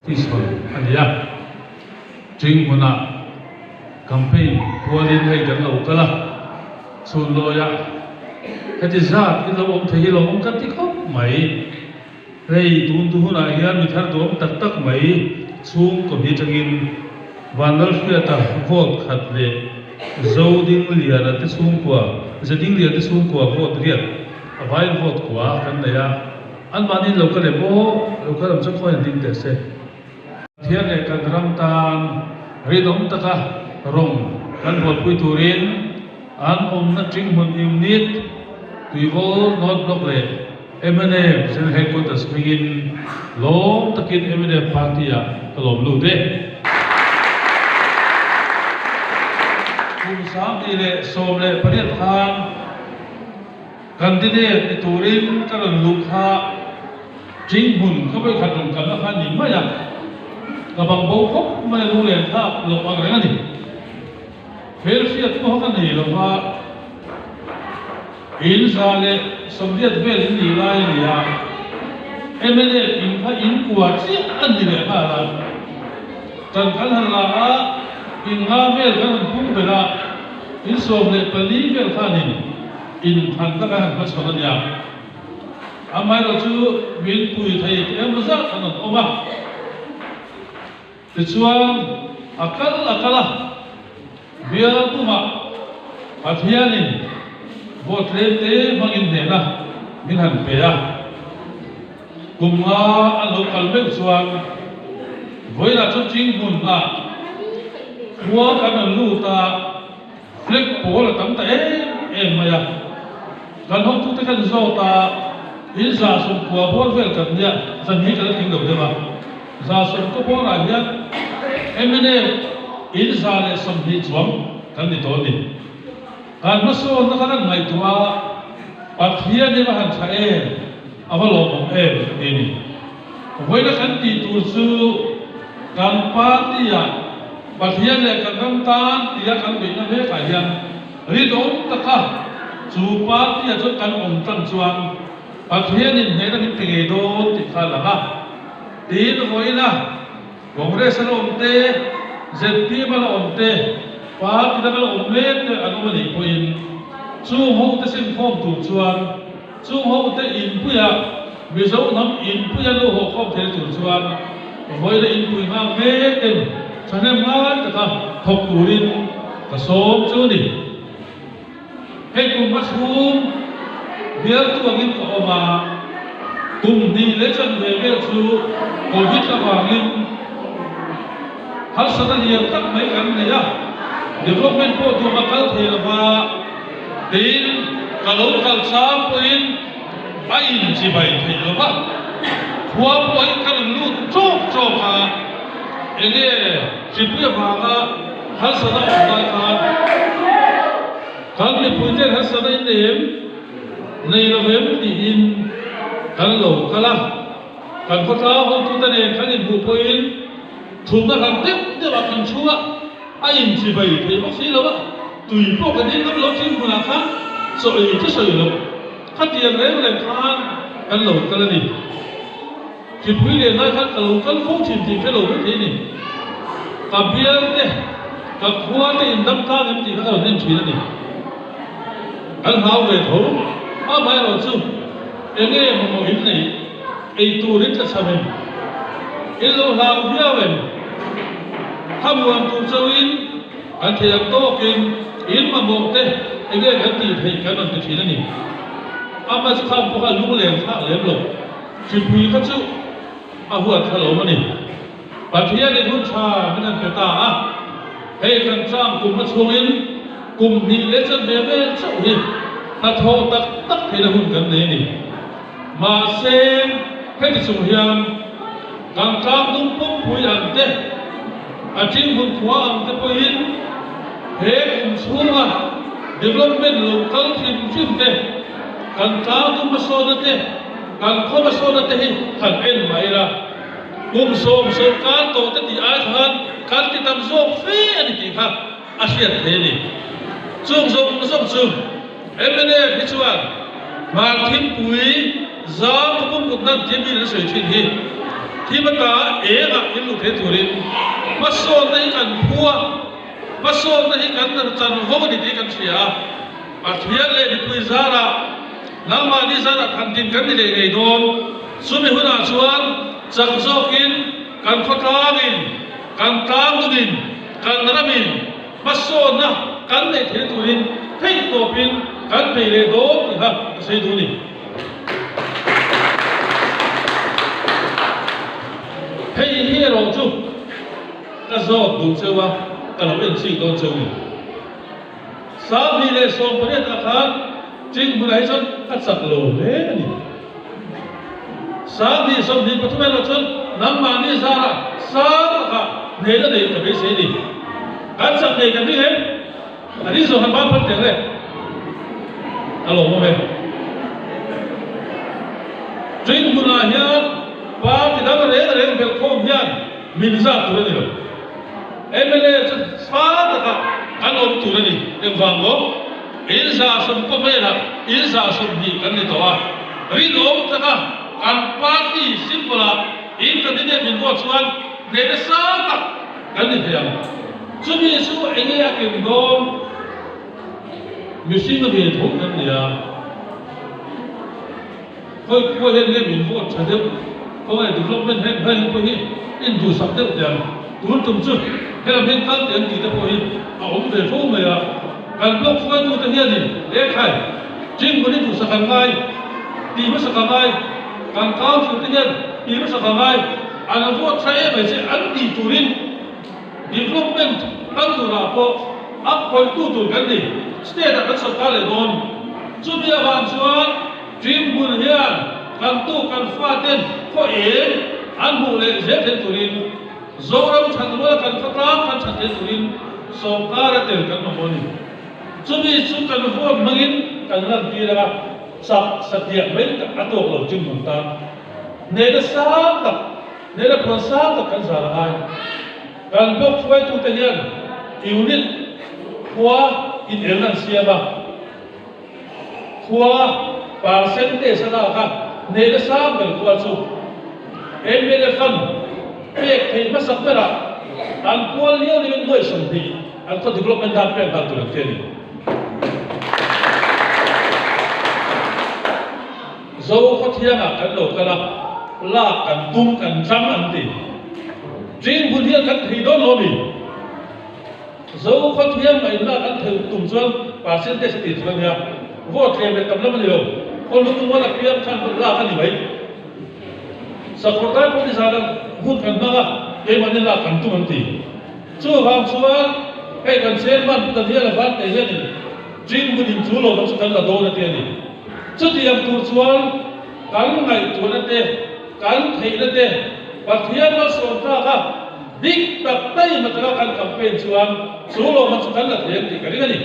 Tihsawn a ni a, Ching hmunah campaign pualin hei kan lo kal a, chhun lawiah heti zat in lo awm thei hi lo awm ka ti khawp mai. Hei tun tu hunah hian mi thar duhawm tak tak mai chhungkaw hi atangin Vanlalhriata vote khat leh Zodingliana te chhungkua, Zedingliana te chhungkua vote riat a vaiin vote kua kan nei a. Anmahni lo kal em aw, lo kal ang chu khawi an ding teh se. Pathian leh kan ram tan rinawm taka rawng kan buaipui turin an awmna Tinghmun Unit, Tuivawl North Block leh mnf General Headquarters hmingin lawm takin mnf Party-ah ka lawm lut e. Kum 2018 khan Candidate ni turin ka rawn luh kha Ching hmun ka vawikhat rawn kalna kha ni mai a, ka bang bo khawp mai a lunglen thlak loh ang reng a ni. Hmel hriat pawh ka nei lo va, in 180 vel in nih lai a ni a, mnf in kha in kua chiah a ni leh nghal a, kan kan han la a, in nga vel kan han pung belh a, in 14 vel khanin Inthan taka han hmachhawn a nia. Amaherawhchu min pui thei emaw zat an rawn awm a. Tichuan a kal a kal a, bial pumah Pathianin vote tlem te hmangin hnehna min han pe a. Kum nga an lo kal meuh chuan vawiinah chu Chinghmunah khua kan rawn lut a. Flag pawl a tam ta em em mai a, kan hotute kan zawt a, in 190 bawr vel kan nia, zan hi kan la tling lo deuh a, 190 bawrah hian mnf in 120 chuang kan ni tawh a ni. Kan hmasawnna kha kan ngaihtuah a, Pathian hi va han tha em, a va lawmawm em ka ti a ni. Vawiina kan tih tur chu kan party-ah Pathian leh kan ram tan tia kan beihna mekah hian rinawm taka chu party-ah chuan kan awm tlang chuan Pathianin hnehna min pe ngei dawn tih kha a lang a. Tin, vawiina Congress a la awm te, zpm a la awm te, party dang a la awm mek te an awm a nih pawhin chung hote simkhawm tur chuan Chung hote inpuia Mizo hnam inpuia lo haw khawm thei tur chuan vawiina inpui nghal mek ten thahnem ngai taka thawk turin ka sawm chu a ni. Hei kum a chhung bialtu angin ka awm a, kum hnih leh chanve vel chu Covid avangin harsatna lian tak mai kan nei a, development pawh duam a kal thei lova, Tin, ka lo kal chang pawhin a inchibai theih lo va, khua pawhin ka rawn lut chawk chawk a, enge hripui avanga harsatna awm lai khan kan mipuite'n harsatna in nei em, nei lo em tiin kan lo kal a, kan khawtlang hotute nen kan inhmuh pawhin thumna hran deuh deuhah kan thu a. A inchibai thei bawk si lo a, tui pawh kan in ngam lo thin hmunah khan chaw ei chu sawi lo, khatiang reng reng khan kan lo kal a ni. Hripui lian lai khan ka lo kal fo thin tih hre lo mai thei a ni. Ka bial te, ka khua te indam tlang em tih kha ka rawn en thin a ni. Kan hlau ve tho, amaherawhchu enge mamawh in neih? Ei tur in tlachham em? In lo hlau viau em? Thlamuan tur chauhin kan thei ang tawkin in mamawh te enge kan tih theih kan rawn ti thin a ni. Ama chu khang pawh kha lunglen thlak lem lo. Hripui kha chu a huat thla lo a ni. Pathianin hun tha min han pe ta a, hei kan tlang kum a chhungin kum hnih leh chanve vel chauh hi hnathawh tak tak theihna hun kan nei a ni. Mahse, heti chung hian kan tlangdung pumpui ang te, a ṭinghmun khua ang te pawhin he kum chhunga development lo kal hrim hrim te, kan tlangdung hmasawnna te, kan khaw hmasawnna te hi han en mai ila. Kum sawm sawrkar tawh te tih ai khan kan ti tam zawk fe a ni tih kha a hriat thei a ni. Chung zawng zawng chu mnf hi chuan hmar thingpui zang ka pum kut nan tia mi an sawi thin hi. Thim ata engah in luh thei turin hmasawnna hi kan phu a, hmasawnna hi kan chanvo a ni tih kan hria a. Pathian leh mipui zarah nangmahni zarah than din kan ni leh ngei dawn. Chumi hunah chuan chak zawkin kan khawtlangin, kan tlangdunin, kan ramin hmasawnna kan neih theih turin theihtawpin kan bei leh dawn tih kha ka sawi duh a ni. Hei hi erawh chu ka zawt duh cheu a, ka lo enchik dawn cheu ni. 2018 ah khan Chin hmunah hi chuan ka chak lo hle a ni. 2023 erawh chuan nangmahni zarah sang takah hnen a neih ka beisei a ni. Kan chak nei kan ring em? A ring zawh han ban phal teh le. A lawmawm e. Chin hmunah hian party dang reng reng belhkhawm hian min zat tur a ni lo. Mla chu tha takah kan awm tur a ni. Engvang maw? In 110 velah in 120 kan ni tawh a. Rinawm taka kan party symbol ah in candidate min vote chuan hnehna sang tak kan ni thei ang. Chumi chu enge a ken dawn? Mihring a ve tho kan ni a. Khawi khua hian nge min vote tha deuh? Khawngaih development heng heng pawh hi induhsak deuh teh ang. Tun tum chu helam hian kal teh ang tih te pawh hi a awm ve fo mai a. Kan block hruaitute hianin lehkhai Chingbun hi duhsak an ngai, tih hmasak a ngai, kan council te hian tih hmasak a ngai, an vote tha em mai che an tih turin development kal turah pawh a khawihtu tur kan ni. State ah kan sawrkar leh dawn. Chumi avang chuan Dream hmun hian kan tu kan faten khaw eng an hmuh leh zel thei turin Zoram than rual kan khawtlang kan than thei turin sawrkar a tel kan mamawh a ni. Chumi chu kan vote hmangin kan lantir anga chak satliah mai tak a tawk lo Dream hmun tan hnehna sang tak hnehna phuan sang tak kan zar a ngai. Kan block hruaitute hian unit khua inelna an siam a. Khua percentage a lak a, hnehna sang ber khua chu mla fund pek theih hmasak berah an pual liau liauin nuai 20 an khaw development dan pek dan tur an ti a ni. Zo khawthiangah kan lo kal a, lak kan tum kan chang an ti. Chin hun hian kan thei dawn lo a mi? Zo khawthiam a inlak an theuh tum chuan percentage a tih tur a nia, vote tlem leh tam lam a ni lo, khaw lu mual a piang khan vote lak a ni mai. Sakawr dai pawh nizan ah hun kan hmang a, keimahni lak kan tum an ti. Chuvang chuan hei kan chairman Pu Daniel a van teh hianin Chin hun in chu lo lam chu kan la dawn a ti a ni. Chutiang tur chuan kan ngaihtuahna te, kan theihna te Pathian malsawm tlak a, Dik tak daih matanga kan campaign chuan chu lawmman chu kan la thei ang tih ka ring a ni.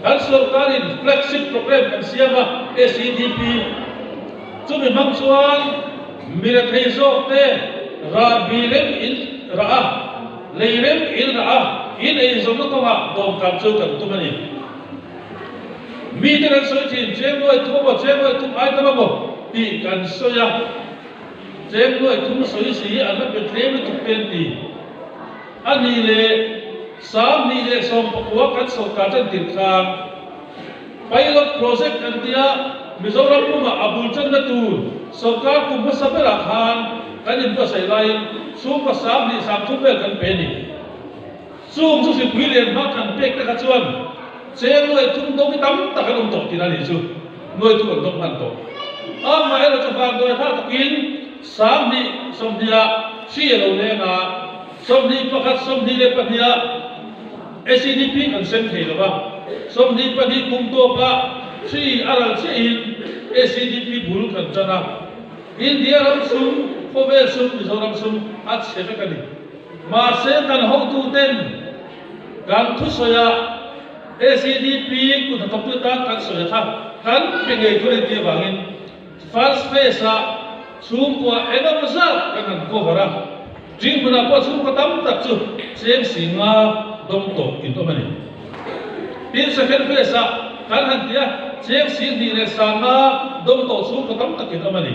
Kan sorkarin flagship program kan siam a, SEDP, chumi hmang chuan mi rethei zawk te rahbi rem in rah a, lei rem in rah a, in eizawnna kawngah dawmkan chu kan tum a ni. Mite kan sawi thin, Chengnuai thum emaw, Chengnuai thum ai tam emaw tih kan sawi a. Tlem nuai thum sawi si an la pe tlem lutuk te an ti. A nih leh 2019 kan sawrkar tan tir khan Pilot Project an tia Mizoram pumah a bul tanna tur sawrkar kum hmasa berah khan kan inbuatsaih laiin chhungkaw 2030 vel kan pe a ni. Chung chu hripui lian hma kan pek te kha chuan cheng nuai thum dawng hi tam tak an awm tawh tihna a nih chu, nuai thum an dawng hman tawh. Amaherawh chu vanduai thlak takin 2020 ah hri a lo leng a, 21 22 ah SEDP kan sem thei lo va, 22 kum tawpah hri a ral chiahin SEDP bul kan tan a, India ram sum, khawvel sum, Mizoram sum a chhe vek a ni. Mahse kan hotuten kan thusawiah SEDP kut hnathawktu tan kan sawi kha kan pe ngei tur a ni tih avangin first phase ah chhungkua eng emaw zat kan han cover a, ding hmunah pawh chhungkaw tam tak chu cheng singa dawng tawh in awm a ni. Tin second phase ah kan han ti a, cheng sing hnih leh sanga dawng tawh chhungkaw tam tak in awm a ni.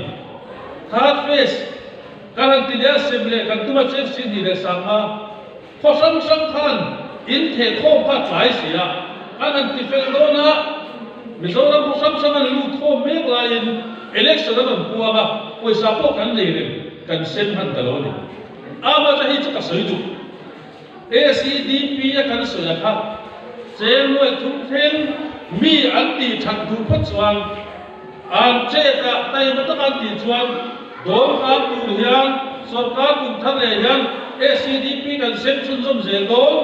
Third phase. Kan han ti leh a, sem leh kan tum a, cheng 25 khaw hrang hrang khan in theh khawm kha a tlai si a, kan han ti fel dawn a, Mizoram khaw hrang hrang an lut khawm mek laiin election an rawn puang a, pawisa pawh kan nei reng, kan sem hman ta lo a ni. Amah hi chu ka sawi duh. ACDP a kan sawi a kha cheng nuai thum thleng mi an tih that duh phawt chuan an chet ah taima taka an tih chuan dawn kang tur hian sorkar kum thar leh hian ACDP kan sem chhunzawm zel dawn.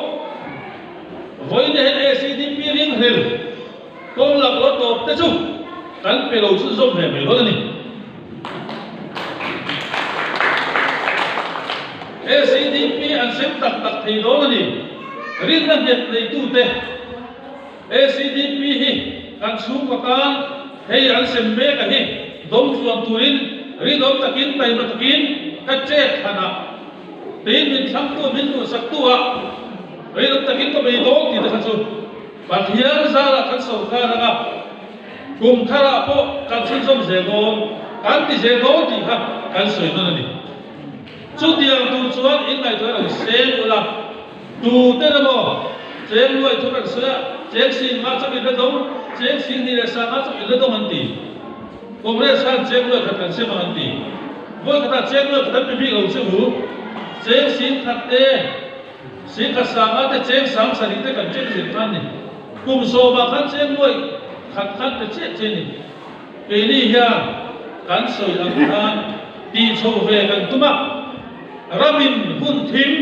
Vawiin hian ACDP ringhlel kawng lak lo tawp te chu kan pe lo chhunzawm ve mai dawn a ni. ACDP an sem tak tak thei dawn a ni. Rinna nghet neitute ACDP hi kan chhungkaw tan hei an sem mek a hi dawm tluan turin rinawm takin taima takin ka chet thlanah tiin min thlangtu min duhsaktu ah rinawm takin ka bei dawn tih te kha chu Pathian zarah kan sorkar anga kum tharah pawh kan chhunzawm zel dawn, kan ti zel dawn tih kha kan sawi nawn a ni. Chutiang tur chuan inngaihtuah lo seng ula, tute emaw cheng luai thu kan sawi a, cheng 50 chauh in la dawng, cheng 25 chauh in la dawng an ti. Congress khan cheng luai khat kan sem ang an ti. Vawi khatah cheng luai khat an pe bik lo che u, cheng 10,000 te, Singkhat sanga te cheng 70 te kan chen zir khan ni. Kum sawmah khan cheng 100 khan pe chiah che ni. Keini hian kan sawi ang khan tih chho ve kan tum a. Ramin hun thim,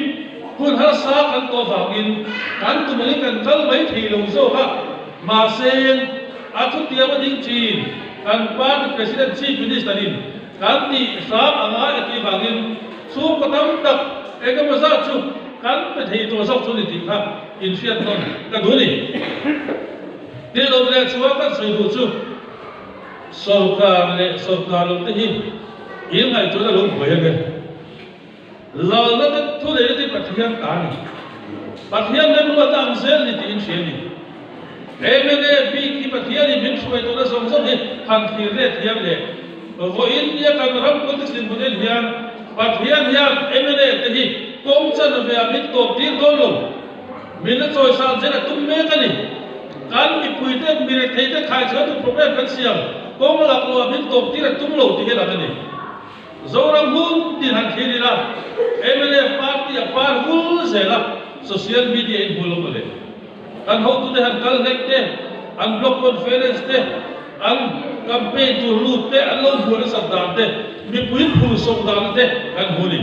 hun harsa kan tawh vangin kan tum angin kan kal mai thei lo zawk a. Mahse, a thutiam a ding thin kan party president chief minister in Kan tih hram a ngai a tih vangin chhungkaw tam tak eng emaw zat chu kan pe thei tawh zawk chu ni tih kha inhriat nawn ka duh a ni. Tih loh leh chhuah kan sawi duh chu sorkar leh sorkar loh te hi inngaihtuahna lo buai ang e. Lalna te thu neihna te Pathian ta a ni. Pathian remruatna ang zel ni tiin hria a ni. Mla bik hi Pathianin min hruai tawhna zawng zawng hi han thlir let hian leh vawiin nia kan ram politics dinhmun en hian Pathian hian mla te hi kawng chan ve ah min tawp tir dawn lo. Min la chawisan zel a tum mek a ni. Kan mipuite miretheite khaichhuah tur program kan siam kawng lak loh ah min tawp tir a tum lo ti hi lang a ni. Zoram hun tin han thlir ila, mla party a par vul zel a, social media in hmu lo mawle. Kan hotute han kal hlek te, an block conference te, an campaign tur lut te, an lo hmuh nasat dan te, mipui phur sawk dan te kan hmu ni.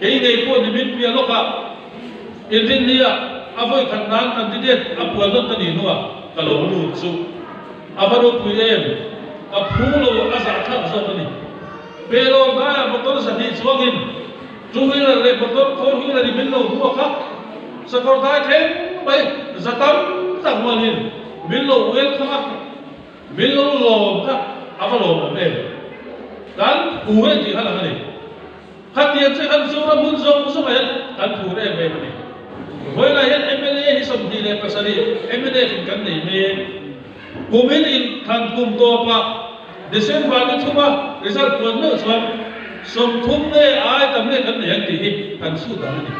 Kei ngei pawh ni min piah lawkah inrinnia a vawi khat nan candidate a puan nawt ka nih hnuah ka lo lut chu. A va ropui em? Ka phu lo a zahthlak zawk a ni. Pelawm daiah motor 200 chuangin two wheeler leh motor four wheeler in min lo hmuak a, sakawr dai thleng mai za tam tak rualin min lo welcome a, min lo lawm kha a va lawmawm em? Kan phu em tih kha lang a ni. Khatiang che kan Zoram hmun zawng zawngah hian kan phur em em a ni. Vawilah hian mla hi 27 mla in kan nei mek. Kumin inthlan kum tawpah December ni thuma result puan meuh chuan 30 nge ai tam nge kan nei ang tih hi kan chhut ang a ni.